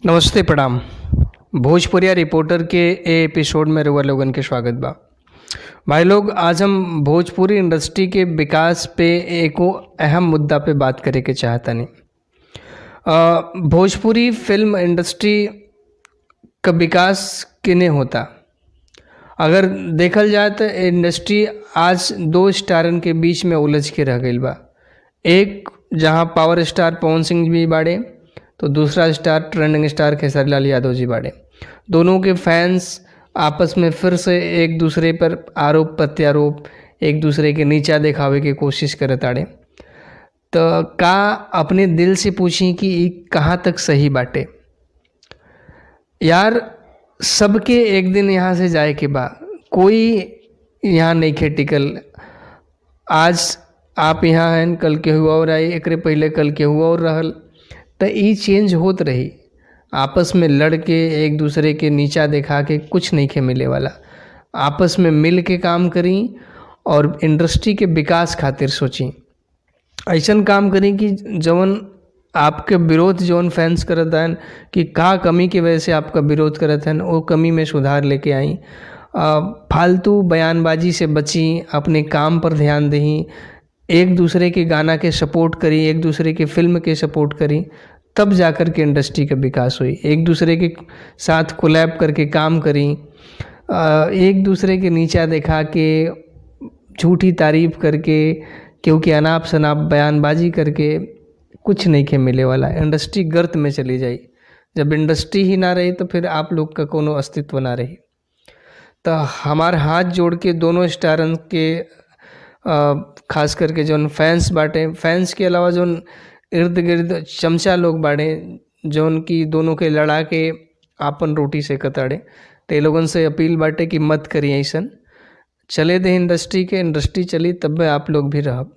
नमस्ते, प्रणाम। भोजपुरिया रिपोर्टर के ए एपिसोड में रउआ लोगन के स्वागत बा। भाई लोग, आज हम भोजपुरी इंडस्ट्री के विकास पे एको अहम मुद्दा पे बात करे के चाहतनी। भोजपुरी फिल्म इंडस्ट्री का विकास किने होता? अगर देखल जाए तो इंडस्ट्री आज दो स्टारन के बीच में उलझ के रह गईल बा। एक जहां पावर स्टार पवन सिंह जी बाड़े, तो दूसरा star trending star Khesari Lal Yadav ji बाड़े। दोनों के फैंस आपस में फिर से एक दूसरे पर आरोप प्रत्यारोप, एक दूसरे के नीचा दिखावे के कोशिश करत ताड़े। तो का अपने दिल से पूछी कि ई कहाँ तक सही बाटे? यार, सबके एक दिन यहाँ से जाए के बा। कोई यहाँ नइखे टिकल। आज आप यहाँ हैं, कल केहू और आई, एकरे पहिले कल केहू और रहल। त ई चेंज होत रही। आपस में लड़ के, एक दूसरे के नीचा दिखा के कुछ नइखे मिले वाला। आपस में मिल के काम करी और इंडस्ट्री के विकास खातिर सोची। ऐसन काम करी कि जवन आपके विरोध जवन फैंस करत हन कि का कमी के वजह से आपका विरोध करत हन, वो कमी में सुधार लेके आई। फालतू बयानबाजी से बची, अपने काम पर ध्यान दही, एक दूसरे के गाना के सपोर्ट करी, एक दूसरे के फिल्म के सपोर्ट करी, तब जा कर के इंडस्ट्री का विकास हुई। एक दूसरे के साथ कोलैब करके काम करी। एक दूसरे के नीचा दिखा के, झूठी तारीफ करके, क्योंकि अनाप शनाप बयानबाजी करके कुछ नहीं के मिले वाला। इंडस्ट्री गर्त में चली जाई। जब इंडस्ट्री ही ना रही तो फिर आप लोग का कोनो अस्तित्व ना रही। तो हमार हाथ जोड़ के दोनों स्टारन के, खास करके जौन फैंस बाटे, फैंस के अलावा जौन इर्द गिर्द चमचा लोग बाड़े, जौन की दोनों के लड़ा के आपन रोटी सेकताड़े, ते लोगन से अपील बाटे कि मत करी ऐसन। चले दे इंडस्ट्री के, इंडस्ट्री चली तब आप लोग भी रहब।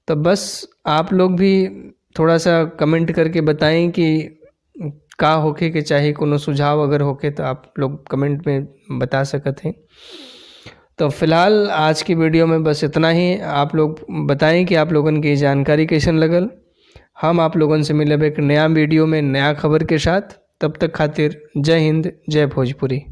तो बस आप लोग भी थोड़ा सा कमेंट करके बताएं कि का होखे के चाही। कोनो सुझाव अगर होखे तो आप लोग कमेंट में बता सकत हैं। तो फ़िलहाल आज की वीडियो में बस इतना ही। आप लोग बताएं कि आप लोगन की जानकारी कैसन लगल। हम आप लोगन से मिलब एक नया वीडियो में नया खबर के साथ। तब तक खातिर जय हिंद, जय भोजपुरी।